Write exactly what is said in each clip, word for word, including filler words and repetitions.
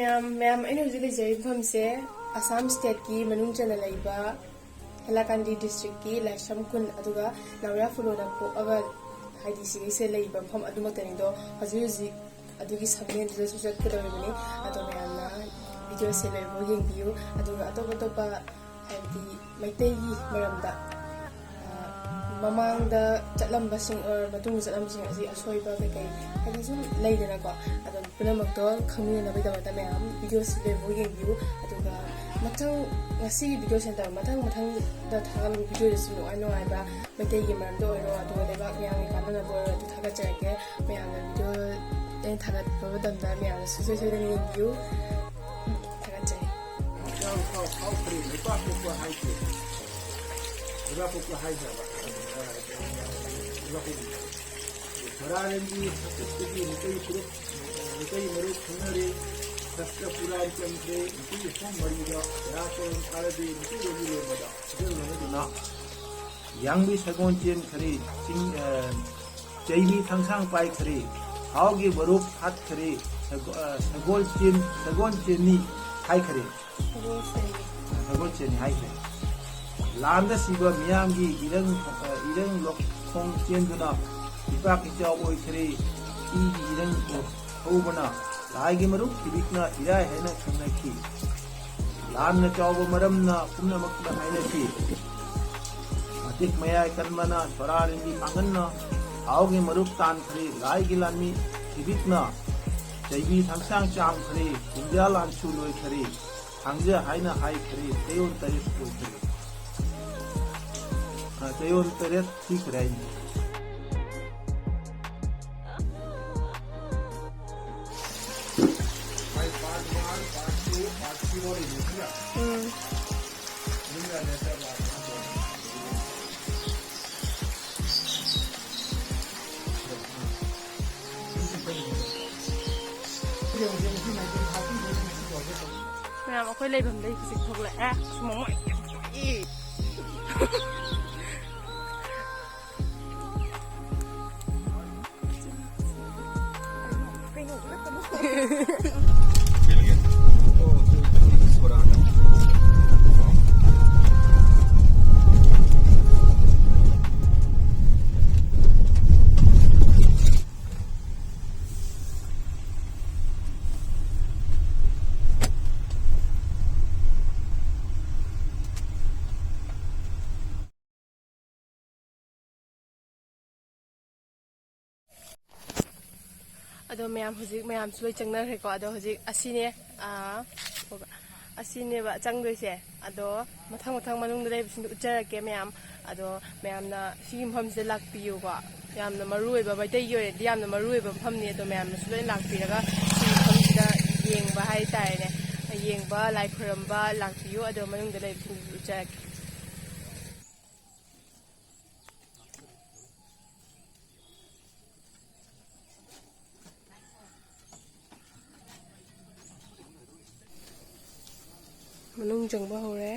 ꯃꯌꯥꯝ, ꯃꯌꯥꯝ, ꯑꯩꯅ ꯍꯧꯖꯤꯛ ꯂꯩꯖꯔꯤꯕ ꯃꯐꯝꯁꯦ ꯑꯁꯥꯝ ꯁ꯭ꯇꯦꯠꯀꯤ ꯃꯅꯨꯡ ꯆꯟꯅ ꯂꯩꯕ ꯍꯦꯂꯥꯀꯥꯟꯗꯤ ꯗꯤꯁꯇ꯭ꯔꯤꯛꯀꯤ ꯂꯥꯏꯁ꯭ꯔꯝ ꯈꯨꯟ, ꯑꯗꯨꯒ ꯅꯥꯎꯔꯤꯌꯥ ꯐꯨꯂꯣꯅ ꯄꯣꯛꯑꯒ, ꯍꯥꯏꯗꯤ, ꯁꯤꯒꯤꯁꯦ ꯂꯩꯕ ꯃꯐꯝ ꯑꯗꯨꯃꯛꯇꯅꯤ꯫ ꯑꯗꯣ ꯍꯧꯖꯤꯛ ꯍꯧꯖꯤꯛ ꯑꯗꯨꯒꯤ ꯁꯝꯃꯦꯟꯗꯨꯗꯁꯨ ꯆꯠꯀꯗꯧꯔꯤꯕꯅꯤ꯫ ꯑꯗꯣ ꯃꯌꯥꯝꯅ ꯚꯤꯗꯤꯑꯣꯁꯦ ꯂꯣꯏꯐꯥꯎ ꯌꯦꯡꯕꯤꯌꯨ, ꯑꯗꯨꯒ ꯑꯇꯣꯞ ꯑꯇꯣꯞꯄ, ꯍꯥꯏꯕꯗꯤ, ꯃꯩꯇꯩꯒꯤ ꯃꯔꯝꯗ, ꯑ, ꯃꯃꯥꯡꯗ ꯆꯠꯂꯝꯕꯁꯤꯡ or ꯃꯇꯨꯡꯗ ꯆꯠꯂꯝꯕꯁꯤꯡ ꯑꯁꯤ ꯑꯁꯣꯏꯕ ꯀꯩꯀꯩ, ꯍꯥꯏꯗꯤ, ꯁꯨꯝ ꯂꯩꯗꯅꯀꯣ꯫ ꯑꯗꯣ ꯄꯨꯝꯅꯃꯛꯇꯣ ꯈꯪꯃꯤꯟꯅꯅꯕꯒꯤꯗꯃꯛꯇ ꯃꯌꯥꯝ ꯚꯤꯗꯤꯑꯣꯁꯤ ꯂꯣꯏꯐꯥꯎ ꯌꯦꯡꯕꯤꯌꯨ꯫ ꯑꯗꯨꯒ ꯃꯊꯪ, ꯉꯁꯤꯒꯤ ꯚꯤꯗꯤꯑꯣꯁꯤ ꯅꯠꯇꯕ, ꯃꯊꯪ ꯃꯊꯪꯗ ꯊꯥꯒꯠꯂꯛꯄ ꯚꯤꯗꯤꯑꯣꯗꯁꯨ ꯅꯨꯡꯉꯥꯏ ꯅꯨꯡꯉꯥꯏꯕ ꯃꯩꯇꯩꯒꯤ ꯃꯔꯝꯗ ꯑꯣꯏꯔꯣ, ꯑꯗꯨꯒ ꯂꯩꯕꯥꯛ ꯃꯤꯌꯥꯝꯒꯤ ꯀꯥꯟꯅꯅꯕ ꯑꯣꯏꯔꯣ, ꯑꯗꯨ ꯊꯥꯒꯠꯆꯔꯛꯀꯦ꯫ ꯃꯌꯥꯝꯅ ꯚꯤꯗꯤꯑꯣ ꯑꯩꯅ ꯊꯥꯒꯠꯄ ꯃꯇꯝꯗ ꯃꯌꯥꯝꯅ ꯁꯨꯡꯁꯣꯏ ꯁꯣꯏꯗꯅ ꯌꯦꯡꯕꯤꯌꯨ꯫ ꯎꯝ, ꯊꯥꯒꯠꯆꯔꯤ꯫ ꯍꯛꯆꯥꯡ ꯐꯥꯎ ꯐꯥꯎꯈ꯭ꯔꯦ, ꯂꯩꯕꯥꯛ ꯄꯣꯛꯄ ꯍꯥꯏꯈ꯭ꯔꯦ꯫ ꯂꯩꯕꯥꯛ ꯄꯣꯛꯄ ꯍꯥꯏꯈ꯭ꯔꯕ? ꯂꯩꯕꯥꯛ ꯄꯣꯛꯄ꯫ ꯁꯣꯔꯥꯔꯦꯟꯒꯤ ꯍꯥꯛꯇꯛꯇꯒꯤ ꯃꯩꯇꯩ ꯐꯨꯔꯨꯞ, ꯃꯩꯇꯩ ꯃꯔꯨꯞ ꯈꯪꯅꯔꯦ꯫ ꯁꯛꯇ ꯄꯨꯔꯥꯟ ꯆꯟꯈ꯭ꯔꯦ꯫ ꯅꯨꯄꯤ ꯑꯍꯨꯝ ꯃꯔꯤꯗ ꯆꯔꯥ ꯀꯣꯔꯣꯟ ꯀꯥꯔꯗꯦ꯫ ꯅꯨꯄꯤ ꯂꯣꯏꯕꯤ ꯂꯣꯟꯕꯗ ꯁꯤꯖꯤꯟꯅꯗꯨꯅ ꯌꯥꯡꯕꯤ ꯁꯒꯣꯜ ꯆꯦꯟꯈꯔꯦ꯫ ꯆꯤꯡ, ꯑ, ꯆꯩꯕꯤ ꯊꯥꯡꯁꯥꯡ ꯄꯥꯏꯈꯔꯦ꯫ ꯍꯥꯎꯒꯤ ꯃꯔꯨꯞ ꯍꯥꯠꯈꯔꯦ꯫ ꯁꯒꯣ-, ꯑ, ꯁꯒꯣꯜ ꯆꯦꯟ-, ꯁꯒꯣꯜ ꯆꯦꯟꯅꯤ ꯍꯥꯏꯈꯔꯦ꯫ ꯁꯒꯣꯜꯁꯦꯟ꯫ ꯁꯒꯣꯜꯁꯦꯟꯅꯤ ꯍꯥꯏꯈ꯭ꯔꯦ꯫ ꯂꯥꯟꯗ ꯁꯤꯕ ꯃꯤꯌꯥꯝꯒꯤ ꯏꯔꯪ, ꯏꯔꯪ ꯂꯧꯈꯣꯡ ꯆꯦꯟꯗꯨꯅ ꯏꯄꯥꯛ ꯏꯆꯥꯎ ꯑꯣꯏꯈ꯭ꯔꯦ꯫ ꯏꯒꯤ ꯏꯔꯪ ꯍꯧꯕꯅ ꯂꯥꯏꯒꯤ ꯃꯔꯨꯞ ꯊꯤꯕꯤꯛꯅ ꯏꯔꯥꯏ ꯍꯥꯏꯅ ꯈꯪꯅꯈꯤ꯫ ꯂꯥꯟꯅ ꯆꯥꯎꯕ ꯃꯔꯝꯅ ꯄꯨꯝꯅꯃꯛꯇ ꯍꯥꯏꯅꯈꯤ꯫ ꯃꯇꯤꯛ ꯃꯌꯥꯏ ꯀꯟꯕꯅ ꯁꯣꯔꯥꯔꯦꯟꯒꯤ ꯄꯥꯡꯒꯜꯅ ꯍꯥꯎꯒꯤ ꯃꯔꯨꯞ ꯇꯥꯟꯈ꯭ꯔꯦ꯫ ꯂꯥꯏꯒꯤ ꯂꯥꯟꯃꯤ ꯊꯤꯕꯤꯛꯅ ꯆꯩꯕꯤ ꯊꯥꯡꯁꯥꯡ ꯆꯥꯝꯈ꯭ꯔꯦ꯫ ꯀꯨꯝꯖꯥ ꯂꯥꯟꯁꯨ ꯂꯣꯏꯈ꯭ꯔꯦ꯫ ꯊꯥꯡꯖ ꯍꯥꯏꯅ ꯍꯥꯏꯈ꯭ꯔꯦ꯫ ꯆꯌꯣꯜ ꯇꯔꯦꯠ ꯑꯣꯏꯈ꯭ꯔꯦ꯫ ꯑ, ꯆꯌꯣꯜ ꯇꯔꯦꯠ ꯊꯤꯈ꯭ꯔꯦ ꯍꯥꯏꯅꯤ꯫ ꯎꯝ꯫ ꯃꯌꯥꯝ, ꯑꯩꯈꯣꯏ ꯂꯩꯐꯝꯗꯩ ꯍꯧꯖꯤꯛ ꯊꯣꯛꯂꯛꯑꯦ꯫ ꯁꯨꯃꯥꯡ ꯃꯣꯏ ꯌꯥꯝ ꯊꯣꯛꯏ꯫ ꯀꯩꯅꯣ? ꯑꯗꯣ ꯃꯌꯥꯝ, ꯍꯧꯖꯤꯛ ꯃꯌꯥꯝꯁꯨ ꯂꯣꯏ ꯆꯪꯅꯈ꯭ꯔꯦꯀꯣ꯫ ꯑꯗꯣ ꯍꯧꯖꯤꯛ ꯑꯁꯤꯅꯦ, ꯑꯥ, ꯑꯁꯤꯅꯦꯕ ꯆꯪꯗꯣꯏꯁꯦ꯫ ꯑꯗꯣ ꯃꯊꯪ ꯃꯊꯪ ꯃꯅꯨꯡꯗ ꯂꯩꯕꯁꯤꯡꯗꯣ ꯎꯠꯆꯔꯛꯀꯦ ꯃꯌꯥꯝ꯫ ꯑꯗꯣ ꯃꯌꯥꯝꯅ ꯁꯤꯒꯤ ꯃꯐꯝꯁꯤꯗ ꯂꯥꯛꯄꯤꯌꯨꯀꯣ꯫ ꯌꯥꯝꯅ ꯃꯔꯨ ꯑꯣꯏꯕ, ꯃꯩꯇꯩꯒꯤ ꯑꯣꯏꯅꯗꯤ ꯌꯥꯝꯅ ꯃꯔꯨ ꯑꯣꯏꯕ ꯃꯐꯝꯅꯤ꯫ ꯑꯗꯣ ꯃꯌꯥꯝꯅꯁꯨ ꯂꯣꯏ ꯂꯥꯛꯄꯤꯔꯒ ꯁꯤ ꯃꯐꯝꯁꯤꯗ ꯌꯦꯡꯕ ꯍꯥꯏꯇꯥꯔꯦꯅꯦ, ꯌꯦꯡꯕ, ꯂꯥꯏ ꯈꯨꯔꯨꯝꯕ ꯂꯥꯛꯄꯤꯌꯨ꯫ ꯑꯗꯣ ꯃꯅꯨꯡꯗ ꯂꯩꯕꯁꯤꯡꯗꯨꯁꯨ ꯎꯠꯆꯔꯛꯀꯦ꯫ ꯃꯅꯨꯡ ꯆꯪꯕ ꯍꯧꯔꯦ꯫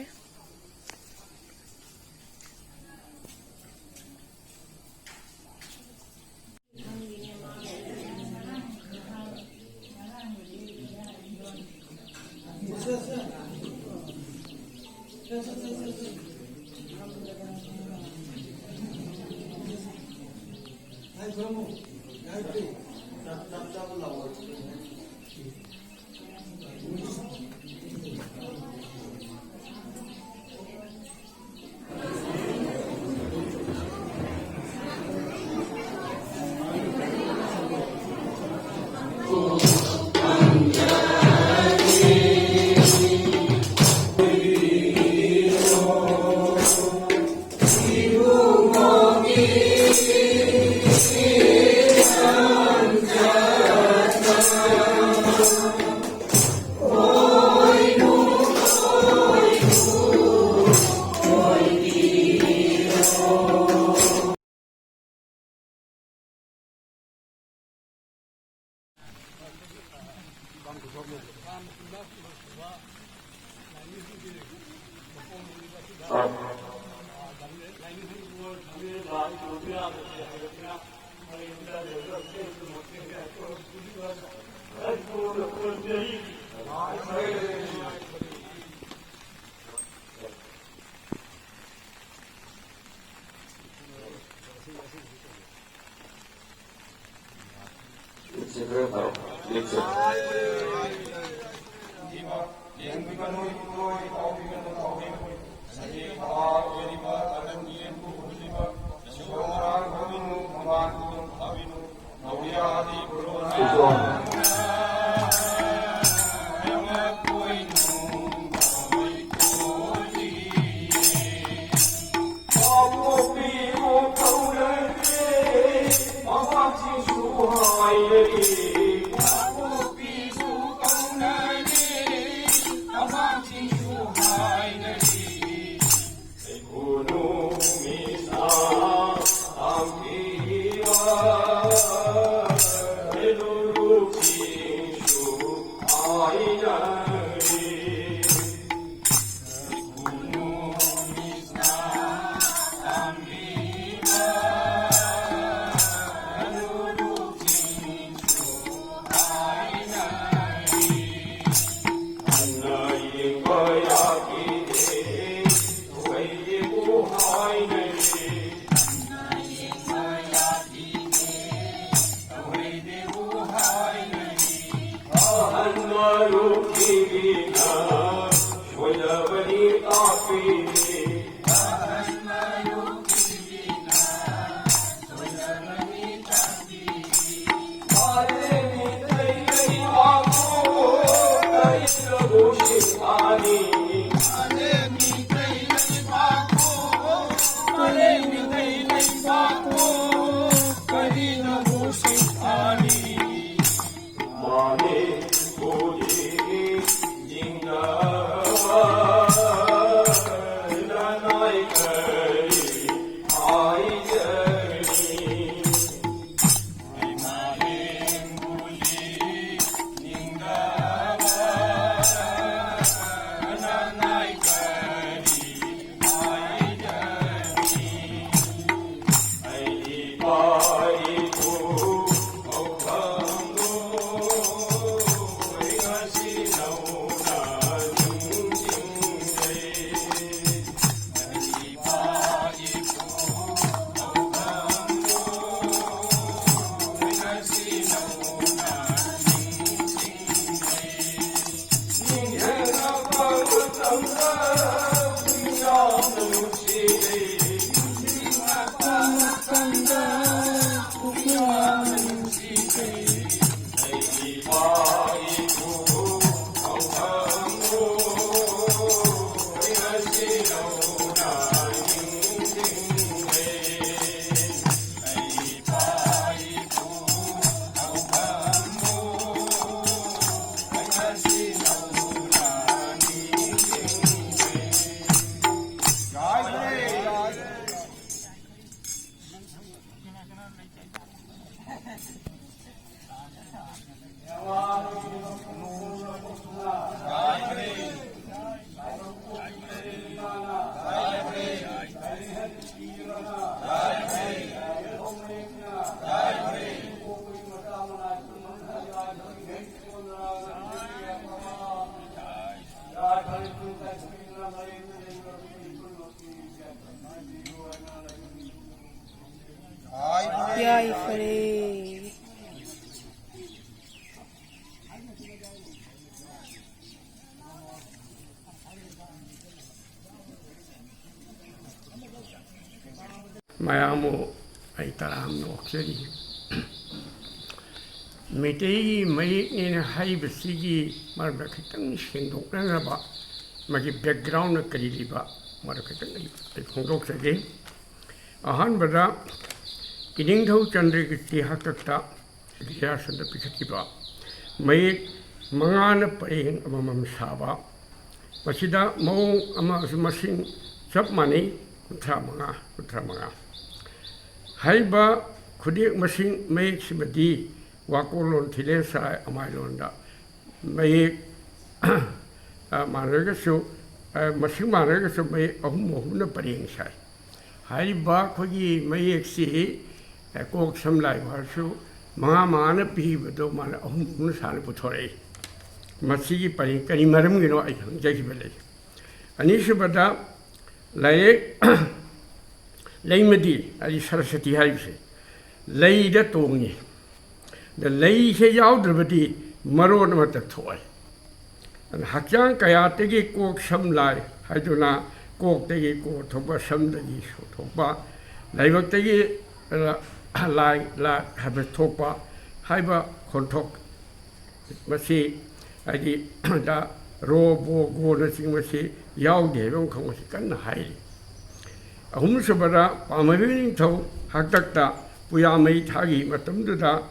ꯌꯥꯏꯐꯔꯦ꯫ ꯃꯌꯥꯝꯕꯨ ꯑꯩ ꯇꯔꯥꯝꯅ ꯑꯣꯛꯆꯔꯤ꯫ ꯃꯩꯇꯩꯒꯤ ꯃꯌꯦꯛꯅꯦꯅ ꯍꯥꯏꯕꯁꯤꯒꯤ ꯃꯔꯝꯗ ꯈꯤꯇꯪ ꯁꯦꯡꯗꯣꯛꯅꯅꯕ, ꯃꯥꯒꯤ background ꯀꯔꯤ ꯂꯩꯕ, ꯃꯗꯨ ꯈꯤꯇꯪ ꯑꯩ, ꯑꯩ ꯐꯣꯡꯗꯣꯛꯆꯒꯦ꯫ ꯑꯍꯥꯟꯕꯗ, ꯏꯅꯤꯡꯊꯧ ꯆꯟꯗ꯭ꯔꯀꯤꯔꯇꯤ ꯍꯥꯛꯇꯛꯇ ꯕꯤꯗ꯭ꯌꯥꯆꯟꯗ꯭ꯔ ꯄꯤꯈꯠꯈꯤꯕ ꯃꯌꯦꯛ ꯃꯉꯥꯅ ꯄꯔꯦꯡ ꯑꯃꯃꯝ ꯁꯥꯕ, ꯃꯁꯤꯗ ꯃꯑꯣꯡ ꯑꯃꯁꯨꯡ ꯃꯁꯤꯡ ꯆꯞ ꯃꯥꯟꯅꯩ, ꯀꯨꯟꯊ꯭ꯔꯥ ꯃꯉꯥ, ꯀꯨꯟꯊ꯭ꯔꯥ ꯃꯉꯥ꯫ ꯍꯥꯏꯔꯤꯕ ꯈꯨꯗꯦꯛ ꯃꯁꯤꯡ ꯃꯌꯦꯛꯁꯤꯃꯗꯤ ꯋꯥꯀꯣꯛꯂꯣꯟ ꯊꯤꯂꯦꯟ ꯁꯔꯥꯏ ꯑꯃꯥꯏꯂꯣꯟꯗ ꯃꯌꯦꯛ, ꯑ, ꯃꯥꯟꯅꯔꯒꯁꯨ, ꯑ, ꯃꯁꯤꯡ ꯃꯥꯟꯅꯔꯒꯁꯨ ꯃꯌꯦꯛ ꯑꯍꯨꯝ ꯑꯍꯨꯝꯅ ꯄꯔꯦꯡ ꯁꯥꯏ꯫ ꯍꯥꯏꯔꯤꯕ ꯑꯩꯈꯣꯏꯒꯤ ꯃꯌꯦꯛꯁꯤ, ꯑ, ꯀꯣꯛ ꯁꯝ ꯂꯥꯏ ꯑꯣꯏꯔꯁꯨ ꯃꯉꯥ ꯃꯉꯥꯅ ꯄꯤꯕꯗꯣ ꯃꯥꯅ ꯑꯍꯨꯝ ꯑꯍꯨꯝꯅ ꯁꯥꯅ ꯄꯨꯊꯣꯔꯛꯏ꯫ ꯃꯁꯤꯒꯤ ꯄꯔꯦꯡ ꯀꯔꯤ ꯃꯔꯝꯒꯤꯅꯣ ꯑꯩ ꯍꯪꯖꯈꯤꯕ ꯂꯩ꯫ ꯑꯅꯤꯁꯨꯕꯗ, ꯂꯥꯏꯔꯦꯛ ꯂꯩꯃꯗꯤ, ꯍꯥꯏꯗꯤ ꯁꯔꯁꯋꯇꯤ ꯍꯥꯏꯕꯁꯦ, ꯂꯩꯗ ꯇꯣꯡꯉꯤ꯫ ꯑꯗ ꯂꯩꯁꯦ ꯌꯥꯎꯗ꯭ꯔꯕꯗꯤ ꯃꯔꯣꯟ ꯑꯃꯠꯇ ꯊꯣꯛꯑꯣꯏ꯫ ꯑꯗ ꯍꯛꯆꯥꯡ ꯀꯌꯥꯠꯇꯒꯤ ꯀꯣꯛ ꯁꯝ ꯂꯥꯏ ꯍꯥꯏꯗꯨꯅ, ꯀꯣꯛꯇꯒꯤ ꯀꯣꯛ ꯊꯣꯛꯄ, ꯁꯝꯗꯒꯤ ꯁꯣ ꯊꯣꯛꯄ, ꯂꯥꯏꯕꯛꯇꯒꯤ, ꯑ, ꯂꯥꯏ, ꯂꯥꯏ ꯍꯥꯏꯕ ꯊꯣꯛꯄ ꯍꯥꯏꯕ ꯈꯣꯟꯊꯣꯛ ꯃꯁꯤ, ꯍꯥꯏꯗꯤ, ꯗ ꯔꯣ, ꯕꯣ, ꯒꯣꯅꯆꯤꯡꯕꯁꯤ ꯌꯥꯎꯗꯦ ꯍꯥꯏꯕ ꯑꯃꯈꯛ ꯃꯁꯤ ꯀꯟꯅ ꯍꯥꯏꯔꯤ꯫ ꯑꯍꯨꯝꯁꯨꯕꯗ, ꯄꯥꯝꯍꯩꯕ ꯅꯤꯡꯊꯧ ꯍꯥꯛꯇꯛꯇ ꯄꯨꯌꯥ ꯃꯩ ꯊꯥꯈꯤ ꯃꯇꯝꯗꯨꯗ,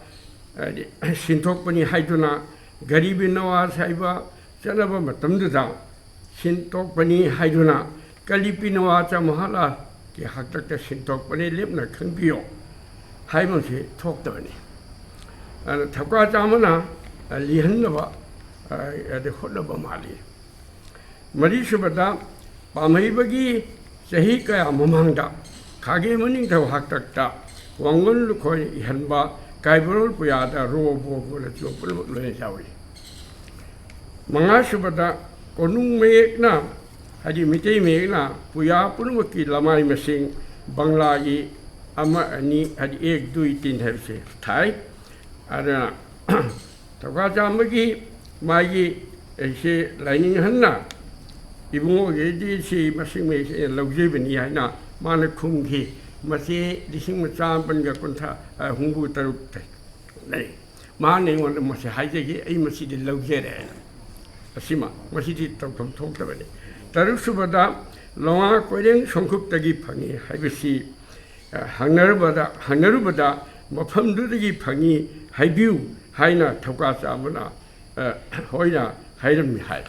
ꯍꯥꯏꯗꯤ, ꯁꯤꯟꯊꯣꯛꯄꯅꯤ ꯍꯥꯏꯗꯨꯅ ꯒꯔꯤꯕꯤ ꯅꯋꯥꯖ ꯍꯥꯏꯕ ꯆꯠꯅꯕ ꯃꯇꯝꯗꯨꯗ ꯁꯤꯟꯊꯣꯛꯄꯅꯤ ꯍꯥꯏꯗꯨꯅ ꯀꯂꯤꯄꯤ ꯅꯋꯥꯖ ꯃꯍꯥꯔꯥꯖꯀꯤ ꯍꯥꯛꯇꯛꯇ ꯁꯤꯟꯊꯣꯛꯄꯅꯤ, ꯂꯦꯞꯅ ꯈꯪꯕꯤꯌꯨ ꯍꯥꯏꯕ ꯑꯃꯁꯤ ꯊꯣꯛꯇꯕꯅꯤ꯫ ꯑꯗꯨꯅ ꯊꯧꯀꯥ ꯆꯥꯝꯃꯅ ꯂꯤꯍꯟꯅꯕ, ꯑ, ꯑꯗ ꯍꯣꯠꯅꯕ ꯃꯥꯜꯂꯤ꯫ ꯃꯔꯤꯁꯨꯕꯗ, ꯄꯥꯝꯍꯩꯕꯒꯤ ꯆꯍꯤ ꯀꯌꯥ ꯃꯃꯥꯡꯗ ꯈꯥꯒꯦ ꯃꯅꯤꯡꯊꯧ ꯍꯥꯛꯇꯛꯇ ꯋꯥꯡꯒꯣꯟ ꯂꯨꯈꯣꯏ ꯏꯍꯟꯕ ꯀꯥꯏꯕꯔꯣꯜ ꯄꯨꯌꯥꯗ ꯔꯣ, ꯕꯣ, ꯒꯣꯅꯆꯤꯡꯕ ꯄꯨꯝꯅꯃꯛ ꯂꯣꯏꯅ ꯌꯥꯎꯔꯤ꯫ ꯃꯉꯥꯁꯨꯕꯗ, ꯀꯣꯅꯨꯡ ꯃꯌꯦꯛꯅ, ꯍꯥꯏꯗꯤ ꯃꯤꯇꯩ ꯃꯌꯦꯛꯅ ꯄꯨꯌꯥ ꯄꯨꯝꯅꯃꯛꯀꯤ ꯂꯃꯥꯏ ꯃꯁꯤꯡ ꯕꯪꯂꯥꯒꯤ ꯑꯃ, ꯑꯅꯤ, ꯍꯥꯏꯗꯤ ꯑꯦꯛ, ꯗꯨꯏ, ꯇꯤꯟ ꯍꯥꯏꯕꯁꯦ ꯊꯥꯏ꯫ ꯑꯗꯨꯅ ꯊꯧꯀꯥ ꯆꯥꯝꯃꯒꯤ ꯃꯥꯒꯤ ꯑꯩꯁꯦ ꯂꯥꯏꯅꯤꯡꯍꯟꯅ ꯏꯕꯨꯡꯉꯣꯒꯤꯗꯤ ꯁꯤ ꯃꯁꯤꯡ ꯃꯌꯦꯛꯁꯦ ꯑꯩꯅ ꯂꯧꯖꯕꯅꯤ ꯍꯥꯏꯅ ꯃꯥꯅ ꯈꯨꯝꯈꯤ꯫ ꯃꯁꯤ ꯂꯤꯁꯤꯡ ꯑꯃ ꯆꯥꯃꯥꯄꯟꯒ ꯀꯨꯟꯊ꯭ꯔꯥ, ꯑ, ꯍꯨꯝꯐꯨ ꯇꯔꯨꯛꯇ ꯂꯩ꯫ ꯃꯥꯅ ꯑꯩꯉꯣꯟꯗ ꯃꯁꯤ ꯍꯥꯏꯖꯈꯤ, "ꯑꯩ ꯃꯁꯤꯗꯤ ꯂꯧꯖꯔꯦ" ꯍꯥꯏꯅ꯫ ꯑꯁꯤꯃ, ꯃꯁꯤꯗꯤ ꯇꯧꯐꯝ ꯊꯣꯛꯇꯕꯅꯤ꯫ ꯇꯔꯨꯛꯁꯨꯕꯗ, ꯂꯣꯉꯥ ꯀꯣꯏꯔꯦꯡ ꯁꯣꯡꯈꯨꯞꯇꯒꯤ ꯐꯪꯉꯤ ꯍꯥꯏꯕꯁꯤ, ꯑ, ꯍꯪꯅꯔꯨꯕꯗ, ꯍꯪꯅꯔꯨꯕꯗ ꯃꯐꯝꯗꯨꯗꯒꯤ ꯐꯪꯉꯤ ꯍꯥꯏꯕꯤꯌꯨ ꯍꯥꯏꯅ ꯊꯧꯀꯥ ꯆꯥꯝꯃꯅ, ꯑ, ꯍꯣꯏꯅ ꯍꯥꯏꯔꯝꯃꯤ ꯍꯥꯏ꯫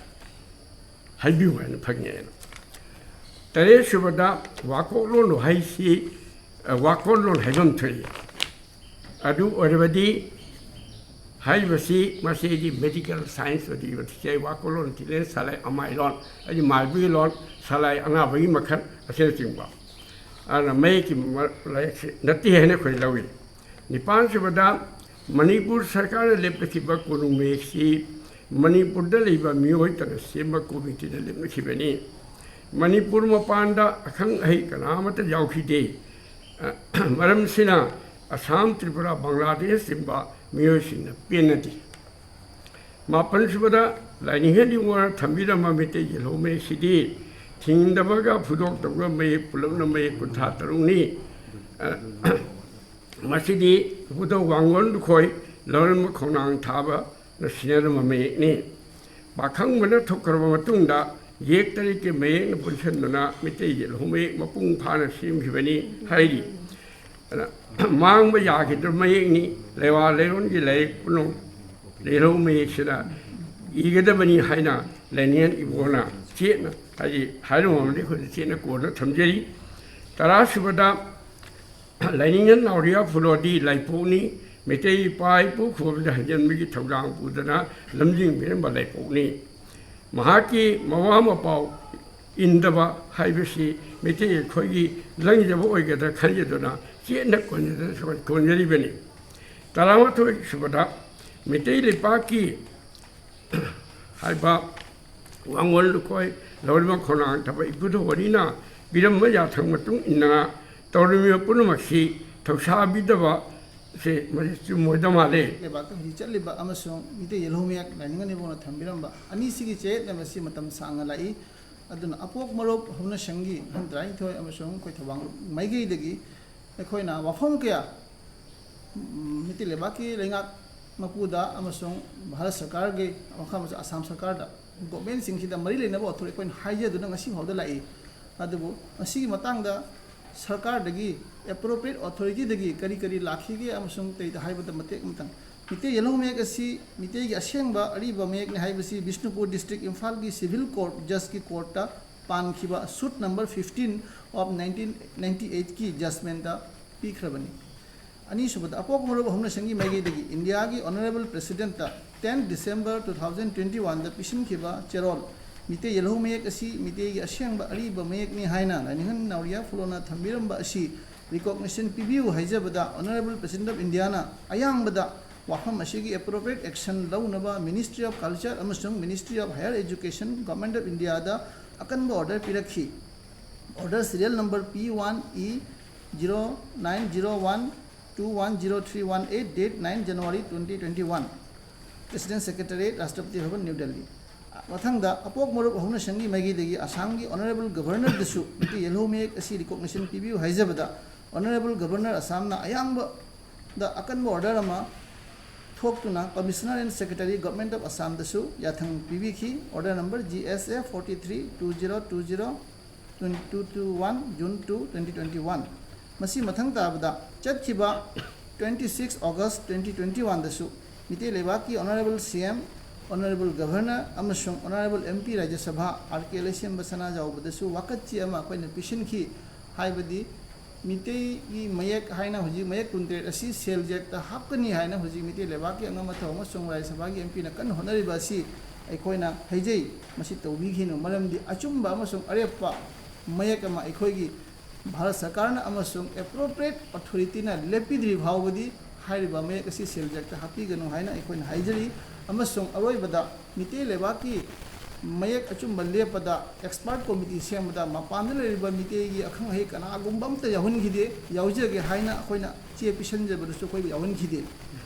ꯍꯥꯏꯕꯤꯌꯨ ꯍꯥꯏꯅ ꯐꯪꯉꯦꯅ꯫ ꯇꯔꯦꯠꯁꯨꯕꯗ ꯋꯥꯀꯣꯛꯂꯣꯟ ꯋꯥꯍꯩꯁꯤ, ꯑ, ꯋꯥꯀꯣꯛꯂꯣꯟ ꯍꯥꯏꯐꯝ ꯊꯣꯛꯏ꯫ ꯑꯗꯨ ꯑꯣꯏꯔꯕꯗꯤ ꯍꯥꯏꯔꯤꯕꯁꯤ ꯃꯁꯤꯗꯤ medical science ꯑꯣꯏꯗꯣꯏꯕ꯫ ꯁꯤꯁꯦ ꯋꯥꯀꯣꯛꯂꯣꯟ, ꯊꯤꯂꯦꯟ ꯁꯂꯥꯏ ꯑꯃꯥꯏ ꯂꯣꯟ, ꯍꯥꯏꯗꯤ ꯃꯥꯏꯕꯒꯤ ꯂꯣꯟ, ꯁꯂꯥꯏ ꯑꯅꯥꯕꯒꯤ ꯃꯈꯜ ꯑꯁꯤꯅꯆꯤꯡꯕ꯫ ꯑꯗꯨꯅ ꯃꯌꯦꯛꯀꯤ ꯃ-, ꯂꯥꯏꯔꯤꯛꯁꯤ ꯅꯠꯇꯦ ꯍꯥꯏꯅ ꯑꯩꯈꯣꯏ ꯂꯧꯏ꯫ ꯅꯤꯄꯥꯟꯁꯨꯕꯗ ꯃꯅꯤꯄꯨꯔ ꯁꯔꯀꯥꯔꯅ ꯂꯦꯞꯂꯛꯈꯤꯕ ꯀꯣꯅꯨꯡ ꯃꯌꯦꯛꯁꯤ ꯃꯅꯤꯄꯨꯔꯗ ꯂꯩꯕ ꯃꯤꯑꯣꯏ ꯇꯔꯥ ꯁꯦꯝꯕ ꯀꯣꯃꯤꯇꯤꯅ ꯂꯦꯞꯅꯈꯤꯕꯅꯤ꯫ ꯃꯅꯤꯄꯨꯔ ꯃꯄꯥꯟꯗ ꯑꯈꯪ ꯑꯍꯩ ꯀꯅꯥ ꯑꯃꯠꯇ ꯌꯥꯎꯈꯤꯗꯦ꯫ ꯃꯔꯝꯁꯤꯅ ꯑꯁꯥꯝ, ꯇ꯭ꯔꯤꯄꯨꯔꯥ, ꯕꯪꯒ꯭ꯂꯥꯗꯦꯁꯆꯤꯡꯕ ꯃꯤꯑꯣꯏꯁꯤꯡꯅ ꯄꯦꯟꯅꯗꯦ꯫ ꯃꯥꯄꯟꯁꯨꯕꯗ ꯂꯥꯏꯅꯤꯡꯊꯧ ꯏꯕꯣꯅ ꯊꯝꯕꯤꯔꯝꯕ ꯃꯩꯇꯩ ꯌꯦꯜꯍꯧ ꯃꯌꯦꯛꯁꯤꯗꯤ ꯊꯤꯡꯗꯕꯒ ꯐꯨꯗꯣꯛꯇꯕꯒ ꯃꯌꯦꯛ ꯄꯨꯂꯞꯅ ꯃꯌꯦꯛ ꯀꯨꯟꯊ꯭ꯔꯥ ꯇꯔꯨꯛꯅꯤ꯫ ꯃꯁꯤꯗꯤ ꯏꯕꯨꯙꯧ ꯋꯥꯡꯒꯣꯟ ꯂꯨꯈꯣꯏ ꯂꯧꯔꯝꯕ ꯈꯣꯡꯅꯥꯡ ꯊꯥꯕꯅ ꯁꯤꯟꯅꯔꯝꯕ ꯃꯌꯦꯛꯅꯤ꯫ ꯄꯥꯈꯪꯕꯅ ꯊꯣꯛꯈ꯭ꯔꯕ ꯃꯇꯨꯡꯗ ꯌꯦꯛ ꯇꯔꯦꯠꯀꯤ ꯃꯌꯦꯛꯅ ꯄꯨꯟꯁꯤꯟꯗꯨꯅ ꯃꯩꯇꯩ ꯌꯦꯜꯍꯧ ꯃꯌꯦꯛ ꯃꯄꯨꯡ ꯐꯥꯅ ꯁꯦꯝꯈꯤꯕꯅꯤ ꯍꯥꯏꯔꯤ꯫ ꯑꯗꯨꯅ ꯃꯥꯡꯕ ꯌꯥꯈꯤꯗ꯭ꯔꯕ ꯃꯌꯦꯛꯅꯤ꯫ ꯂꯩꯋꯥ ꯂꯩꯔꯣꯟꯒꯤ ꯂꯥꯏꯔꯤꯛ ꯄꯨꯝꯅꯃꯛ ꯌꯦꯜꯍꯧ ꯃꯌꯦꯛꯁꯤꯗ ꯏꯒꯗꯕꯅꯤ ꯍꯥꯏꯅ ꯂꯥꯏꯅꯤꯡꯊꯧ ꯏꯕꯣꯅ ꯆꯦꯠꯅ, ꯍꯥꯏꯗꯤ ꯍꯥꯏꯔꯝꯃꯕꯅꯤ, ꯑꯩꯈꯣꯏꯅ ꯆꯦꯠꯅ ꯀꯣꯟꯅ ꯊꯝꯖꯔꯤ꯫ ꯇꯔꯥꯁꯨꯕꯗ ꯂꯥꯏꯅꯤꯡꯊꯧ ꯅꯥꯎꯔꯤꯌꯥ ꯐꯨꯂꯣꯗꯤ ꯂꯥꯏꯄꯣꯛꯅꯤ꯫ ꯃꯩꯇꯩ ꯏꯄꯥ ꯏꯄꯨ ꯈꯨꯕꯝꯗ ꯍꯟꯖꯟꯕꯒꯤ ꯊꯧꯗꯥꯡ ꯄꯨꯗꯨꯅ ꯂꯝꯖꯤꯡꯕꯤꯔꯝꯕ ꯂꯥꯏꯄꯣꯛꯅꯤ꯫ ꯃꯍꯥꯛꯀꯤ ꯃꯋꯥ ꯃꯄꯥꯎ ꯏꯟꯗꯕ ꯍꯥꯏꯕꯁꯤ ꯃꯩꯇꯩ ꯑꯩꯈꯣꯏꯒꯤ ꯂꯪꯖꯕ ꯑꯣꯏꯒꯗ꯭ꯔꯥ ꯈꯟꯖꯗꯨꯅ ꯆꯦꯠꯅ ꯀꯣꯟꯖꯗꯨꯅ ꯁꯨꯃꯥꯏꯅ ꯀꯣꯟꯖꯔꯤꯕꯅꯤ꯫ ꯇꯔꯥꯃꯥꯊꯣꯏ ꯁꯨꯕꯗ ꯃꯩꯇꯩ ꯂꯩꯄꯥꯛꯀꯤ ꯍꯥꯏꯕ ꯋꯥꯡꯒꯣꯟ ꯂꯨꯀꯣꯏ ꯂꯧꯔꯤꯕ ꯈꯣꯡꯅꯥꯡ ꯊꯕ ꯏꯄꯨꯗ ꯋꯥꯔꯤꯅ ꯄꯤꯔꯝꯕ ꯌꯥꯊꯪ ꯃꯇꯨꯡ ꯏꯟꯅ ꯇꯧꯔꯤꯕ ꯄꯨꯝꯅꯃꯛꯁꯤ ꯊꯧꯁꯥꯕꯤꯗꯕ ꯁꯦ ꯃꯁꯤ ꯆꯨꯝꯃꯣꯏꯗ ꯃꯥꯜꯂꯦ꯫ ꯂꯩꯕꯥꯛꯇ ꯍꯧꯖꯤꯛ ꯆꯠꯂꯤꯕ ꯑꯃꯁꯨꯡ ꯃꯤꯇꯩ ꯌꯦꯜꯍꯧ ꯃꯌꯦꯛ ꯂꯥꯏꯅꯤꯡ ꯑꯅꯤꯕꯨꯡꯅ ꯊꯝꯕꯤꯔꯝꯕ ꯑꯅꯤꯁꯤꯒꯤ ꯆꯌꯦꯠꯅꯕꯁꯤ ꯃꯇꯝ ꯁꯥꯡꯅ ꯂꯥꯛꯏ꯫ ꯑꯗꯨꯅ ꯑꯄꯣꯛ ꯃꯔꯣꯛ ꯍꯧꯅꯁꯪꯒꯤ ꯑꯍꯟ ꯇꯔꯥꯅꯤꯊꯣꯏ ꯑꯃꯁꯨꯡ ꯑꯩꯈꯣꯏ ꯊꯧꯕꯥꯜ ꯃꯥꯏꯀꯩꯗꯒꯤ ꯑꯩꯈꯣꯏꯅ ꯋꯥꯐꯝ ꯀꯌꯥ, ꯎꯝ, ꯃꯤꯇꯩ ꯂꯩꯕꯥꯛꯀꯤ ꯂꯩꯉꯥꯛ ꯃꯄꯨꯗ ꯑꯃꯁꯨꯡ ꯚꯥꯔꯠ ꯁꯔꯀꯥꯔꯒꯤ, ꯃꯈꯥ ꯑꯁꯥꯝ ꯁꯔꯀꯥꯔꯗ, ꯒꯣꯚꯔꯟꯃꯦꯟꯁꯤꯡꯁꯤꯗ ꯃꯔꯤ ꯂꯩꯅꯕ ꯑꯣꯊꯣꯔꯤꯇꯤ ꯑꯩꯈꯣꯏꯅ ꯍꯥꯏꯖꯗꯨꯅ ꯉꯁꯤ ꯐꯥꯎꯗ ꯂꯥꯛꯏ꯫ ꯑꯗꯨꯕꯨ ꯃꯁꯤꯒꯤ ꯃꯇꯥꯡꯗ ꯁꯔꯀꯥꯔꯗꯒꯤ, ꯑꯦꯄ꯭ꯔꯣꯄ꯭ꯔꯤꯌꯦꯠ ꯑꯣꯊꯣꯔꯤꯇꯤꯗꯒꯤ ꯀꯔꯤ ꯀꯔꯤ ꯂꯥꯛꯈꯤꯒꯦ ꯑꯃꯁꯨꯡ ꯀꯔꯤꯗ ꯍꯥꯏꯕꯗ ꯃꯇꯦꯛ ꯑꯃꯇꯪ, ꯃꯤꯇꯩ ꯌꯦꯜꯍꯧ ꯃꯌꯦꯛ ꯑꯁꯤ ꯃꯤꯇꯩꯒꯤ ꯑꯁꯦꯡꯕ ꯑꯔꯤꯕ ꯃꯌꯦꯛꯅꯤ ꯍꯥꯏꯕꯁꯤ ꯕꯤꯁꯅꯨꯄꯨꯔ ꯗꯤꯁꯇ꯭ꯔꯤꯛ ꯏꯝꯐꯥꯜꯒꯤ ꯁꯤꯚꯤꯜ ꯀꯣꯔꯠ ꯖꯖꯀꯤ ꯀꯣꯔꯠꯇ ꯄꯥꯟꯈꯤꯕ suit number fifteen of nineteen ninety eightꯀꯤ judgmentꯇ ꯄꯤꯈ꯭ꯔꯕꯅꯤ꯫ ꯑꯅꯤꯁꯨꯕꯗ, ꯑꯄꯣꯛ ꯃꯔꯨꯞ ꯑꯍꯨꯝꯅ ꯁꯪꯒꯤ ꯃꯥꯏꯀꯩꯗꯒꯤ ꯏꯟꯗꯤꯌꯥꯒꯤ Honourable Presidentꯇ ten December two thousand twenty oneꯗ ꯄꯤꯁꯤꯟꯈꯤꯕ ꯆꯦꯔꯣꯜ "ꯃꯤꯇꯩ ꯌꯦꯜꯍꯧ ꯃꯌꯦꯛ ꯑꯁꯤ ꯃꯤꯇꯩꯒꯤ ꯑꯁꯦꯡꯕ ꯑꯔꯤꯕ ꯃꯌꯦꯛꯅꯤ" ꯍꯥꯏꯅ ꯂꯥꯏꯅꯤꯡꯍꯟ ꯅꯥꯎꯔꯤꯌꯥ ꯐꯨꯂꯣꯅ ꯊꯝꯕꯤꯔꯝꯕ ꯑꯁꯤ recognition ꯄꯤꯕꯤꯌꯨ ꯍꯥꯏꯖꯕꯗ Honourable President of Indiaꯅ ꯑꯌꯥꯡꯕꯗ ꯋꯥꯐꯝ ꯑꯁꯤꯒꯤ appropriate action ꯂꯧꯅꯕ Ministry of Culture ꯑꯃꯁꯨꯡ Ministry of Higher Education, Government of Indiaꯗ ꯑꯀꯟꯕ order ꯄꯤꯔꯛꯈꯤ꯫ Order serial number P one E zero nine zero one two one zero three one eight, date nine January twenty twenty one. President Secretariat, Rashtrapati Bhavan, New Delhi. ꯃꯊꯪꯗ, ꯑꯄꯣꯛ ꯃꯔꯨꯞ ꯑꯍꯨꯝꯅ ꯁꯪꯒꯤ ꯃꯥꯏꯀꯩꯗꯒꯤ ꯑꯁꯥꯝꯒꯤ Honourable Governorꯗꯁꯨ Meitei ꯌꯦꯜꯍꯧ ꯃꯌꯦꯛ ꯑꯁꯤ recognition ꯄꯤꯕꯤꯌꯨ ꯍꯥꯏꯖꯕꯗ, Honourable Governor ꯑꯁꯥꯝꯅ ꯑꯌꯥꯡꯕꯗ ꯑꯀꯟꯕ order ꯑꯃ ꯊꯣꯛꯇꯨꯅ Commissioner and Secretary, Government of Assamꯗꯁꯨ ꯌꯥꯊꯪ ꯄꯤꯕꯤꯈꯤ꯫ Order number G S A forty three two zero two zero two two one, June two, twenty twenty one꯫ ꯃꯁꯤ ꯃꯊꯪ ꯇꯥꯕꯗ ꯆꯠꯈꯤꯕ twenty six August twenty twenty oneꯗꯁꯨ Meitei ꯂꯩꯕꯥꯛꯀꯤ Honourable C M, Honourable Governor ꯑꯃꯁꯨꯡ Honourable M P Rajya Sabha R K ꯂꯩꯁꯦꯝꯕ ꯁꯅꯥꯖꯥꯎꯕꯗꯁꯨ ꯋꯥꯀꯠꯆꯦ ꯑꯃ ꯑꯩꯈꯣꯏꯅ ꯄꯤꯁꯤꯟꯈꯤ꯫ ꯍꯥꯏꯕꯗꯤ ꯃꯤꯇꯩꯒꯤ ꯃꯌꯦꯛ ꯍꯥꯏꯅ ꯍꯧꯖꯤꯛ ꯃꯌꯦꯛ ꯀꯨꯟꯇꯔꯦꯠ ꯑꯁꯤ CELJACꯇ ꯍꯥꯞꯀꯅꯤ ꯍꯥꯏꯅ ꯍꯧꯖꯤꯛ ꯃꯤꯇꯩ ꯂꯩꯕꯥꯛꯀꯤ ꯑꯉꯝ ꯑꯊꯧ ꯑꯃꯁꯨꯡ ꯔꯥꯖ꯭ꯌ ꯁꯚꯥꯒꯤ MPꯅ ꯀꯟꯅ ꯍꯣꯠꯅꯔꯤꯕ ꯑꯁꯤ ꯑꯩꯈꯣꯏꯅ ꯍꯥꯏꯖꯩ꯫ ꯃꯁꯤ ꯇꯧꯕꯤꯈꯤꯅꯨ, ꯃꯔꯝꯗꯤ ꯑꯆꯨꯝꯕ ꯑꯃꯁꯨꯡ ꯑꯔꯦꯞꯄ ꯃꯌꯦꯛ ꯑꯃ ꯑꯩꯈꯣꯏꯒꯤ ꯚꯥꯔꯠ ꯁꯔꯀꯥꯔꯅ ꯑꯃꯁꯨꯡ appropriate authorityꯅ ꯂꯦꯞꯄꯤꯗ꯭ꯔꯤ ꯐꯥꯎꯕꯗꯤ ꯍꯥꯏꯔꯤꯕ ꯃꯌꯦꯛ ꯑꯁꯤ CELJACꯇ ꯍꯥꯞꯄꯤꯒꯅꯨ ꯍꯥꯏꯅ ꯑꯩꯈꯣꯏꯅ ꯍꯥꯏꯖꯔꯤ꯫ ꯑꯃꯁꯨꯡ ꯑꯔꯣꯏꯕꯗ, ꯃꯤꯇꯩ ꯂꯩꯕꯥꯛꯀꯤ ꯃꯌꯦꯛ ꯑꯆꯨꯝꯕ ꯂꯦꯞꯄꯗ expert committee ꯁꯦꯝꯕꯗ ꯃꯄꯥꯟꯗ ꯂꯩꯔꯤꯕ ꯃꯤꯇꯩꯒꯤ ꯑꯈꯪ ꯑꯍꯩ ꯀꯅꯥꯒꯨꯝꯕ ꯑꯝꯇ ꯌꯥꯎꯍꯟꯈꯤꯗꯦ꯫ ꯌꯥꯎꯖꯒꯦ ꯍꯥꯏꯅ ꯑꯩꯈꯣꯏꯅ ꯆꯦ ꯄꯤꯁꯟꯖꯕꯗꯁꯨ ꯑꯩꯈꯣꯏꯕꯨ ꯌꯥꯎꯍꯟꯈꯤꯗꯦ꯫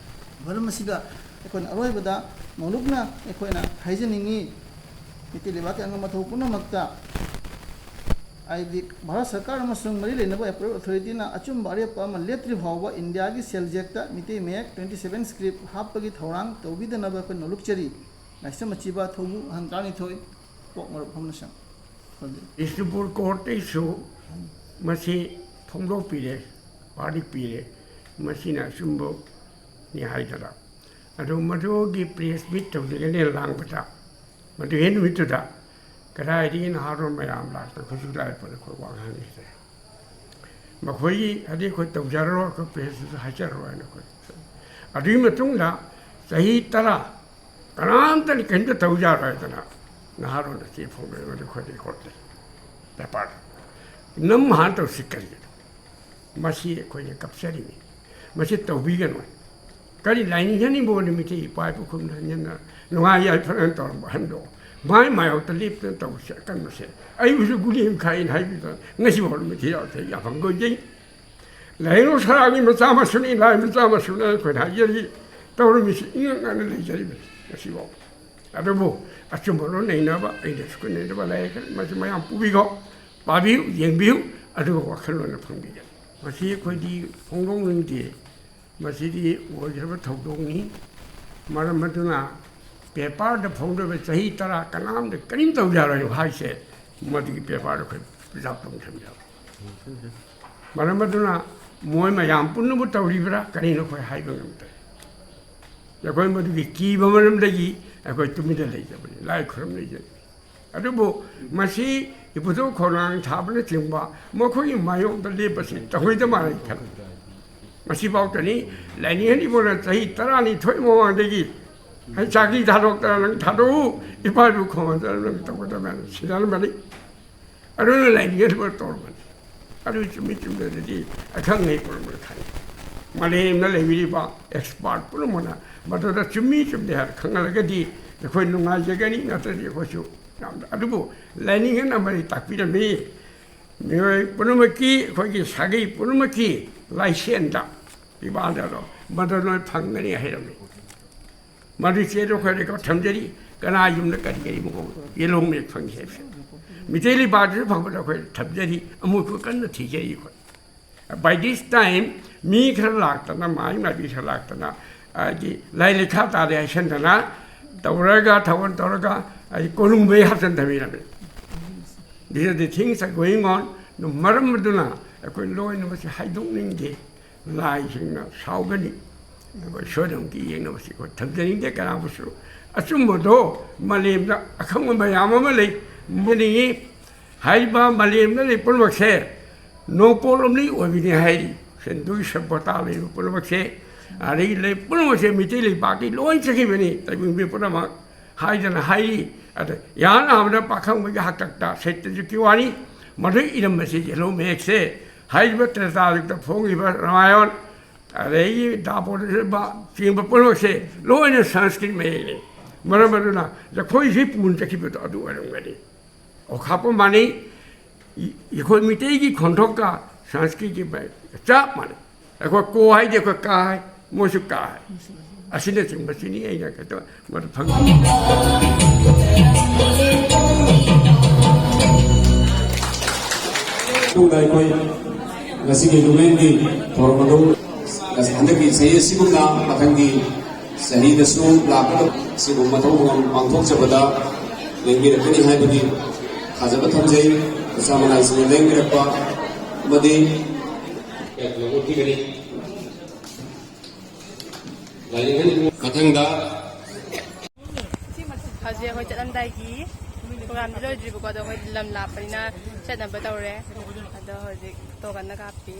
ꯃꯔꯝ ꯑꯁꯤꯗ ꯑꯩꯈꯣꯏꯅ ꯑꯔꯣꯏꯕꯗ ꯅꯣꯂꯨꯛꯅ ꯑꯩꯈꯣꯏꯅ ꯍꯥꯏꯖꯅꯤꯡꯉꯤ, ꯃꯤꯇꯩ ꯂꯩꯕꯥꯛꯀꯤ ꯑꯉꯝ ꯑꯊꯧ ꯄꯨꯝꯅꯃꯛꯇ ꯍꯥꯏꯗꯤ ꯚꯥꯔꯠ ꯁꯔꯀꯥꯔ ꯑꯃꯁꯨꯡ ꯃꯔꯤ ꯂꯩꯅꯕ appropriate authorityꯅ ꯑꯆꯨꯝꯕ ꯑꯔꯦꯞꯄ ꯑꯃ ꯂꯦꯞꯇ꯭ꯔꯤ ꯐꯥꯎꯕ ꯏꯟꯗꯤꯌꯥꯒꯤ CELJACꯇ ꯃꯤꯇꯩ ꯃꯌꯦꯛ twenty seven script ꯍꯥꯞꯄꯒꯤ ꯊꯧꯔꯥꯡ ꯇꯧꯕꯤꯗꯅꯕ ꯑꯩꯈꯣꯏ ꯅꯣꯂꯨꯛꯆꯔꯤ꯫ ꯂꯥꯏꯁ꯭ꯔꯝ ꯑꯆꯤꯕ ꯊꯧꯕꯨ, ꯑꯍꯟ ꯇꯔꯥꯅꯤꯊꯣꯏ, ꯄꯣꯛ ꯃꯔꯨꯞ ꯐꯝꯅ ꯁꯪ꯫ ꯕꯤꯁꯅꯨꯄꯨꯔ ꯀꯣꯔꯠꯇꯩꯁꯨ ꯃꯁꯤ ꯐꯣꯡꯗꯣꯛꯄꯤꯔꯦ, verdict ꯄꯤꯔꯦ, ꯃꯁꯤꯅ ꯑꯆꯨꯝꯕꯅꯤ ꯍꯥꯏꯗꯅ꯫ ꯑꯗꯨ ꯃꯗꯨꯒꯤ press meet ꯇꯧꯖꯒꯅꯤ ꯂꯥꯡꯕꯗ, ꯃꯗꯨꯒꯤ ꯅꯨꯃꯤꯠꯇꯨꯗ ꯀꯗꯥꯏꯗꯒꯤ ꯅꯍꯥꯔꯣꯜ ꯃꯌꯥꯝ ꯂꯥꯛꯇꯅ ꯈꯨꯠꯁꯨ ꯈꯨꯠꯂꯥꯏ ꯄꯨꯔꯛꯑꯦ, ꯑꯩꯈꯣꯏ ꯋꯥ ꯉꯥꯡꯈꯤꯗ꯭ꯔꯦ꯫ ꯃꯈꯣꯏꯒꯤ ꯍꯥꯏꯗꯤ ꯑꯩꯈꯣꯏ ꯇꯧꯖꯔꯔꯣꯏ, ꯑꯩꯈꯣꯏ ꯄ꯭ꯔꯦꯁꯇꯁꯨ ꯍꯥꯏꯖꯔꯔꯣꯏ ꯍꯥꯏꯅ ꯑꯩꯈꯣꯏ꯫ ꯑꯗꯨꯒꯤ ꯃꯇꯨꯡꯗ ꯆꯍꯤ ꯇꯔꯥ ꯀꯅꯥꯝꯇꯅ ꯀꯔꯤꯝꯇ ꯇꯧ ꯌꯥꯔꯣꯏ ꯍꯥꯏꯗꯅ ꯅꯍꯥꯔꯣꯜꯗ ꯆꯦ ꯐꯣꯡꯗꯣꯛꯑꯦ, ꯃꯗꯨ ꯑꯩꯈꯣꯏ ꯔꯦꯀꯣꯔꯗ ꯂꯩ, ꯄꯦꯄꯔꯗ꯫ ꯅꯝ ꯍꯥꯟꯅ ꯇꯧꯁꯤ ꯀꯔꯤꯒꯤꯅꯣ? ꯃꯁꯤ ꯑꯩꯈꯣꯏꯅ ꯀꯞꯆꯔꯤꯅꯤ꯫ ꯃꯁꯤ ꯇꯧꯕꯤꯒꯅꯨ꯫ ꯀꯔꯤ ꯂꯥꯏꯅꯤꯡꯊꯧ ꯏꯕꯣ ꯅꯨꯃꯤꯠꯇ ꯏꯄꯥ ꯏꯄꯨ ꯈꯨꯔꯨꯝꯅ ꯍꯟꯖꯟꯅ ꯅꯨꯡꯉꯥꯏ ꯌꯥꯏꯐꯅ ꯇꯧꯔꯝꯕ ꯑꯍꯟꯗꯣ ꯃꯥꯏ ꯃꯥꯌꯣꯛꯇ ꯂꯦꯞꯇꯅ ꯇꯧꯕꯁꯦ ꯑꯀꯟꯕꯁꯦ ꯑꯩꯕꯨꯁꯨ ꯒꯨꯂꯤ ꯑꯃ ꯈꯥꯏꯅ ꯍꯥꯏꯕꯤꯗꯅ ꯉꯁꯤ ꯐꯥꯎ ꯅꯨꯃꯤꯠ ꯊꯤꯔꯥꯎꯁꯦ ꯌꯥꯐꯝ ꯀꯣꯏꯖꯩ꯫ ꯂꯥꯏꯅꯤꯡꯊꯧ ꯁꯔꯥꯒꯤ ꯃꯆꯥ ꯃꯁꯨꯅꯤ, ꯂꯥꯏ ꯃꯆꯥ ꯃꯁꯨꯅ ꯑꯩꯈꯣꯏꯅ ꯍꯥꯏꯖꯔꯤ꯫ ꯇꯧꯔꯝꯃꯤꯁꯤ ꯏꯉꯛ ꯉꯛꯅ ꯂꯩꯖꯔꯤꯕꯅꯤ ꯉꯁꯤꯐꯥꯎ꯫ ꯑꯗꯨꯕꯨ ꯑꯆꯨꯝꯕꯗꯣ ꯅꯩꯅꯕ, ꯑꯩꯅꯁꯨ ꯅꯩꯅꯕ ꯂꯩꯔꯦ꯫ ꯃꯁꯤ ꯃꯌꯥꯝ ꯄꯨꯕꯤꯈꯣ, ꯄꯥꯕꯤꯌꯨ, ꯌꯦꯡꯕꯤꯌꯨ, ꯑꯗꯨꯒ ꯋꯥꯈꯜꯂꯣꯟ ꯑꯃ ꯐꯪꯕꯤꯒꯅꯤ꯫ ꯃꯁꯤ ꯑꯩꯈꯣꯏꯗꯤ ꯐꯣꯡꯗꯣꯛꯅꯤꯡꯗꯦ꯫ ꯃꯁꯤꯗꯤ ꯑꯣꯏꯈ꯭ꯔꯕ ꯊꯧꯗꯣꯛꯅꯤ꯫ ꯃꯔꯝ ꯑꯗꯨꯅ ꯄꯦꯄꯔꯗ ꯐꯣꯡꯗꯣꯛꯄ ꯆꯍꯤ ꯇꯔꯥ ꯀꯅꯥꯝꯇ ꯀꯔꯤꯝ ꯇꯧꯖꯔꯣꯏ ꯍꯥꯏꯁꯦ, ꯃꯗꯨꯒꯤ ꯄꯦꯄꯔꯗ ꯑꯩꯈꯣꯏ ꯄ꯭ꯔꯤꯖꯥꯕ ꯇꯧꯅ ꯊꯝꯖꯕ꯫ ꯃꯔꯝ ꯑꯗꯨꯅ ꯃꯣꯏ ꯃꯌꯥꯝ ꯄꯨꯝꯅꯃꯛ ꯇꯧꯔꯤꯕ꯭ꯔꯥ ꯀꯔꯤꯅꯣ ꯑꯩꯈꯣꯏ ꯍꯥꯏꯕ ꯉꯝꯗ꯭ꯔꯦ꯫ ꯑꯩꯈꯣꯏ ꯃꯗꯨꯒꯤ ꯀꯤꯕ ꯃꯔꯝꯗꯒꯤ ꯑꯩꯈꯣꯏ ꯇꯨꯃꯤꯟꯅ ꯂꯩꯖꯕꯅꯤ, ꯂꯥꯏ ꯈꯨꯔꯨꯝ ꯂꯩꯖꯕꯅꯤ꯫ ꯑꯗꯨꯕꯨ ꯃꯁꯤ ꯏꯕꯨꯙꯧ ꯈꯧꯅꯥꯡ ꯊꯥꯕꯅꯆꯤꯡꯕ ꯃꯈꯣꯏꯒꯤ ꯃꯥꯌꯣꯛꯇ ꯂꯦꯞꯄꯁꯤ ꯇꯧꯍꯩꯗ ꯃꯥꯜꯂꯤ ꯈꯜꯂꯤ꯫ ꯃꯁꯤꯐꯥꯎꯗꯅꯤ ꯂꯥꯏꯅꯤꯡꯍꯟ ꯏꯕꯣꯅ ꯆꯍꯤ ꯇꯔꯥꯅꯤꯊꯣꯏ ꯃꯃꯥꯡꯗꯒꯤ ꯑꯩ ꯆꯥꯛꯇꯤ ꯊꯥꯗꯣꯛꯇꯅ ꯅꯪ ꯊꯥꯗꯣꯛꯎ, ꯏꯄꯥ ꯏꯄꯨ ꯈꯣꯡꯍꯟꯗꯅ ꯅꯪ ꯇꯧꯒꯗꯕꯅꯤ ꯁꯤꯟꯅꯔꯝꯕꯅꯤ꯫ ꯑꯗꯨꯅ ꯂꯥꯏꯅꯤꯡꯍꯟ ꯏꯕꯣꯅ ꯇꯧꯔꯝꯕꯅꯤ꯫ ꯑꯗꯨ ꯆꯨꯝꯃꯤ ꯆꯨꯝꯗꯗꯤ ꯑꯈꯪ ꯑꯍꯩ ꯄꯨꯝꯅꯃꯛꯅ ꯈꯪꯉꯤ꯫ ꯃꯥꯂꯦꯝꯗ ꯂꯩꯕꯤꯔꯤꯕ ꯑꯦꯛꯁꯄꯥꯔꯠ ꯄꯨꯝꯅꯃꯛꯅ ꯃꯗꯨꯗ ꯆꯨꯝꯃꯤ ꯆꯨꯝꯗꯦ ꯍꯥꯏꯕ ꯈꯪꯍꯜꯂꯒꯗꯤ ꯑꯩꯈꯣꯏ ꯅꯨꯡꯉꯥꯏꯖꯒꯅꯤ, ꯅꯠꯇ꯭ꯔꯗꯤ ꯑꯩꯈꯣꯏꯁꯨ ꯌꯥꯝꯅ꯫ ꯑꯗꯨꯕꯨ ꯂꯥꯏꯅꯤꯡꯍꯟ ꯑꯃꯗꯤ ꯇꯥꯛꯄꯤꯔꯝꯃꯤ꯫ ꯃꯤꯑꯣꯏ ꯄꯨꯝꯅꯃꯛꯀꯤ, ꯑꯩꯈꯣꯏꯒꯤ ꯁꯥꯒꯩ ꯄꯨꯝꯅꯃꯛꯀꯤ ꯂꯥꯏꯁꯦꯟꯗ ꯄꯤꯕꯥꯗ ꯑꯗꯣ ꯃꯗꯨ ꯂꯣꯏ ꯐꯪꯒꯅꯤ ꯍꯥꯏꯔꯝꯃꯤ꯫ ꯃꯗꯨ ꯆꯦꯗꯣ ꯑꯩꯈꯣꯏ ꯔꯦꯀꯣꯔꯗ ꯊꯝꯖꯔꯤ꯫ ꯀꯅꯥ ꯌꯨꯝꯗ ꯀꯔꯤ ꯀꯔꯤ ꯃꯑꯣꯡ ꯌꯦꯂꯣꯡ ꯃꯦꯛ ꯐꯪꯉꯤ ꯍꯥꯏꯕꯁꯦ ꯃꯤꯇꯩ ꯂꯩꯕꯥꯛꯇꯁꯨ ꯐꯪꯕꯗ ꯑꯩꯈꯣꯏ ꯊꯝꯖꯔꯤ꯫ ꯑꯃꯨꯛꯁꯨ ꯀꯟꯅ ꯊꯤꯖꯔꯤ ꯑꯩꯈꯣꯏ꯫ By this time ꯃꯤ ꯈꯔ ꯂꯥꯛꯇꯅ, ꯃꯥꯏ ꯃꯥꯏꯕꯤ ꯈꯔ ꯂꯥꯛꯇꯅ, ꯍꯥꯏꯗꯤ ꯂꯥꯏ ꯂꯩꯈꯥ ꯇꯥꯔꯦ ꯍꯥꯏꯁꯟꯗꯅ ꯇꯧꯔꯒ, ꯊꯧꯒꯜ ꯇꯧꯔꯒ, ꯍꯥꯏꯗꯤ ꯀꯣꯅꯨꯡꯃꯩ ꯍꯥꯞꯆꯟ ꯊꯝꯕꯤꯔꯝꯃꯦ꯫ These are the things are going on꯫ ꯃꯔꯝ ꯑꯗꯨꯅ ꯑꯩꯈꯣꯏ ꯂꯣꯏꯅꯃꯛꯁꯦ ꯍꯥꯏꯗꯣꯛꯅꯤꯡꯗꯦ꯫ ꯂꯥꯏꯁꯤꯡꯅ ꯁꯥꯎꯒꯅꯤ꯫ ꯑꯩꯈꯣꯏ ꯁꯣꯏꯗꯅꯃꯛꯀꯤ ꯌꯦꯡꯅꯕꯁꯤ ꯑꯩꯈꯣꯏ ꯊꯝꯖꯅꯤꯡꯗꯦ ꯀꯅꯥꯕꯨꯁꯨ꯫ ꯑꯆꯨꯝꯕꯗꯣ ꯃꯥꯂꯦꯝꯗ ꯑꯈꯪꯕ ꯃꯌꯥꯝ ꯑꯃ ꯂꯩ꯫ ꯃꯅꯤꯡꯉꯤ꯫ ꯍꯥꯏꯔꯤꯕ ꯃꯥꯂꯦꯝꯗ ꯂꯩ ꯄꯨꯝꯅꯃꯛꯁꯦ ꯅꯣꯡꯄꯣꯛꯂꯣꯝꯗꯒꯤ ꯑꯣꯏꯕꯅꯤ ꯍꯥꯏꯔꯤ꯫ ꯍꯤꯟꯗꯨꯒꯤ ꯁꯚ꯭ꯌꯇꯥ ꯂꯩꯕ ꯄꯨꯝꯅꯃꯛꯁꯦ, ꯑꯗꯒꯤ ꯂꯩ ꯄꯨꯝꯅꯃꯛꯁꯦ ꯃꯤꯇꯩ ꯂꯩꯕꯥꯛꯀꯤ ꯂꯣꯏ ꯆꯠꯈꯤꯕꯅꯤ, ꯇꯥꯏꯕꯪ ꯃꯤ ꯄꯨꯝꯅꯃꯛ ꯍꯥꯏꯗꯅ ꯍꯥꯏꯔꯤ꯫ ꯑꯗ ꯏꯍꯥꯟ ꯍꯥꯟꯕꯗ ꯄꯥꯈꯪꯕꯒꯤ ꯍꯥꯛꯇꯛꯇ ꯁꯩꯇ ꯆꯠꯈꯤ ꯋꯥꯅꯤ꯫ ꯃꯗꯨ ꯏꯔꯝꯕꯁꯤ ꯌꯦꯜꯂꯣ ꯃꯌꯦꯛꯁꯦ ꯍꯥꯏꯔꯤꯕ ꯇ꯭ꯔꯦꯇꯥꯌꯨꯒꯇ ꯐꯣꯡꯉꯤꯕ ꯔꯥꯃꯥꯌꯟ, ꯑꯗꯒꯤ ꯗꯥꯄꯣꯗ ꯆꯦꯡꯕ ꯄꯨꯝꯅꯃꯛꯁꯦ ꯂꯣꯏꯅ ꯁꯪꯁꯀ꯭ꯔꯤꯠ ꯃꯌꯦꯛꯅꯤ꯫ ꯃꯔꯝ ꯑꯗꯨꯅ ꯖꯈꯣꯏꯁꯤ ꯄꯨꯟ ꯆꯠꯈꯤꯕꯗꯣ ꯑꯗꯨ ꯑꯣꯏꯔꯝꯒꯅꯤ꯫ ꯑꯣꯈꯥꯛꯄ ꯃꯥꯟꯅꯩ꯫ ꯑꯩꯈꯣꯏ ꯃꯤꯇꯩꯒꯤ ꯈꯣꯟꯊꯣꯛꯀ ꯁꯪꯁꯀ꯭ꯔꯤꯠꯀꯤ ꯃꯌꯦꯛ ꯆꯞ ꯃꯥꯟꯅꯩ꯫ ꯑꯩꯈꯣꯏ ꯀꯣ ꯍꯥꯏꯗꯤ ꯑꯩꯈꯣꯏ ꯀꯥ ꯍꯥꯏ, ꯃꯣꯏꯁꯨ ꯀꯥ ꯍꯥꯏ꯫ ꯑꯁꯤꯅꯆꯤꯡꯕꯁꯤꯅꯤ ꯑꯩꯅ ꯀꯩꯅꯣ ꯃꯗꯨ ꯐꯪ- ꯃꯇꯨꯡꯗ ꯑꯩꯈꯣꯏ ꯉꯁꯤꯒꯤ ꯂꯨꯃꯦꯟꯒꯤ ꯊꯧꯔꯝ ꯑꯗꯨ ꯍꯟꯗꯛꯀꯤ ꯆꯍꯤ ꯑꯁꯤꯒꯨꯝꯅ ꯃꯊꯪꯒꯤ ꯆꯍꯤꯗꯁꯨ ꯂꯥꯛꯀꯗꯕ ꯑꯁꯤꯒꯨꯝꯕ ꯊꯧꯔꯝ ꯄꯥꯡꯊꯣꯛꯆꯕꯗ ꯂꯦꯡꯕꯤꯔꯛꯀꯅꯤ ꯍꯥꯏꯕꯒꯤ ꯊꯥꯖꯕ ꯊꯝꯖꯩ꯫ ꯃꯆꯥ ꯃꯅꯥꯏꯁꯤꯡꯅ ꯂꯦꯡꯕꯤꯔꯛꯄ ꯑꯃꯗꯤ ꯃꯊꯪꯗ ꯍꯧꯖꯤꯛ ꯑꯩꯈꯣꯏ ꯆꯠꯂꯝꯗꯥꯏꯒꯤ ꯄ꯭ꯔꯣꯒ꯭ꯔꯥꯝꯗꯤ ꯂꯣꯏꯗ꯭ꯔꯤꯕꯀꯣ, ꯑꯗꯣ ꯑꯩꯈꯣꯏ ꯂꯝ ꯂꯥꯞꯄꯅꯤꯅ ꯆꯠꯅꯕ ꯇꯧꯔꯦ꯫ ꯑꯗꯣ ꯍꯧꯖꯤꯛ ꯐꯣꯇꯣ ꯀꯟꯅ ꯀꯥꯞꯄꯤ꯫